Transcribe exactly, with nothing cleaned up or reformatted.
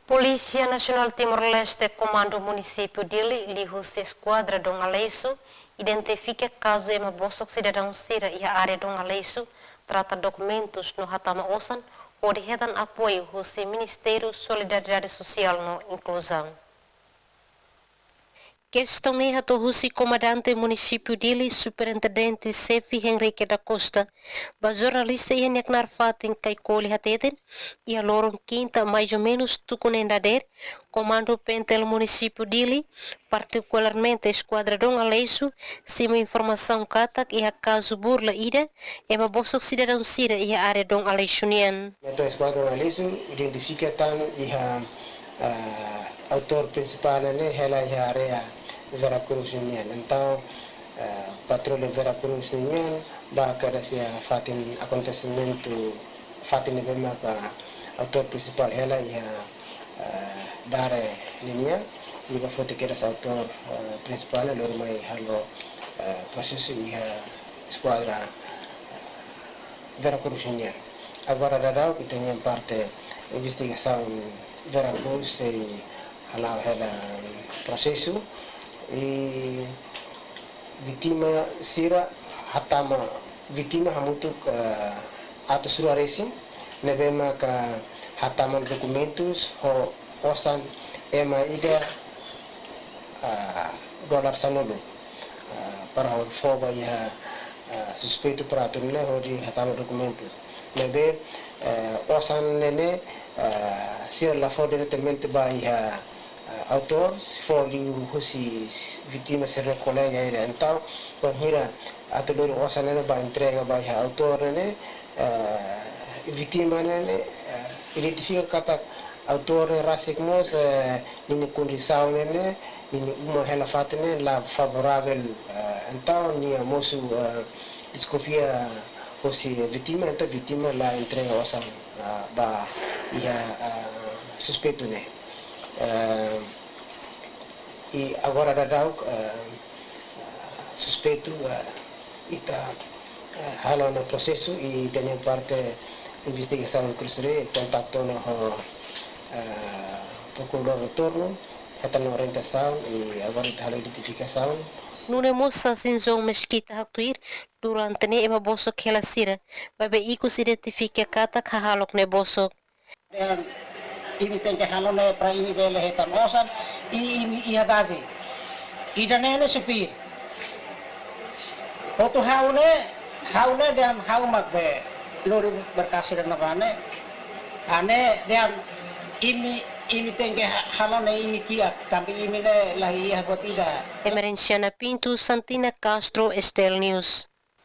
Polísia Nasionál Timor-Leste, Komandu Munisípiu Dili, liuhusi Eskuadra Dom Aleixo, identifika kazu ema bosok sidadaun sira iha área Dom Aleixo, trata dokumentus no hatama osan, hodi hetan apoiu husi Ministériu Solidariedade Sosiál no Inkluzaun. Kestaun ne'e hato'o husi Komandante Munisípiu Dili, Superintendente Xefe Henrique da Costa, ba jornalista iha nia knaar fatin Caicoli hateten, iha loron kinta, mais ou menus tuku neen dadeer, Komandu P N T L Munisípiu Dili, partikularmente Eskuadra Dom Aleixo, simu informasaun katak iha kazu burla ida, ema bosok sidadaun sira iha área Dom Aleixo nian. Entaun Eskuadra Dom Aleixo identifika tan iha, ah, autór prinsipál ne'e hela iha área Vera Cruz nian. Entaun, ah, patrulla Vera Cruz nian ba kedas iha fatin akontesimentu, fatin ne'ebé maka autór prinsipál hela iha, ah, dare nian. I ba foti kedas autór, ah, prinsipál lori mai halo, ah, prosesu iha Eskuadra, ah, Vera Cruz nian. Agora daudaun ita-nia parte investigasaun Vera Cruz sei hala'o hela prosesu. I vítima sira hatama, vítima hamutuk, eh, atus rua resin, ne'ebé maka hatama dokumentus ho osan ema ida, ah, dolar sanulu. Ah, para hodi fó ba iha, ah, suspeitu para atu nune'e hodi hatama dokumentu. Ne'ebé, eh, osan ne'e ne'e, ah, sira la fó diretamente ba iha, ah, autór, sei fó liuhusi vítima sira-nia kolega ida. Entaun, bainhira atu lori osan ne'e ne'e ba entrega ba iha autór ne'e ne'e, eh, vítima ne'e ne'e, eh, identifika katak autór ne'e rasik mós, eh, ninia kondisaun ne'e ne'e, ninia uma hela fatin ne'e la favoravel, eh, entaun nia mosu, eh, deskonfia hosi vítima, entaun vítima la entrega osan, ah, ba iha, ah, suspeitu ne'e. Eh, i agora daudaun, eh, suspeitu, eh, ita, eh, halo ona prosesu i ita-nia parte investigasaun krusre kontaktu ona ho, eh, prokuradór retornu, hetan ona orientasaun i agora ita halo identifikasaun. Nune'e mós Sasin João Mesquita haktuir, durante ne'e ema bosok hela sira, maibé ikus identifika katak hahalok ne'e bosok. Dehan imi tenke halo ne'e para imi bele hetan osan, i imi iha gaji. Ida-ne'e ne'e supir. Hotu ha'u ne'e, ha'u ne'e dehan ha'u mak be lori berkas ida-ne'ebá ne'e. Ne'e dehan imi, imi tenke ha-, halo ne'e imi kiak, tanba imi ne'e la iha buat ida. Emerenciana Pinto, Santina Castro, STL News.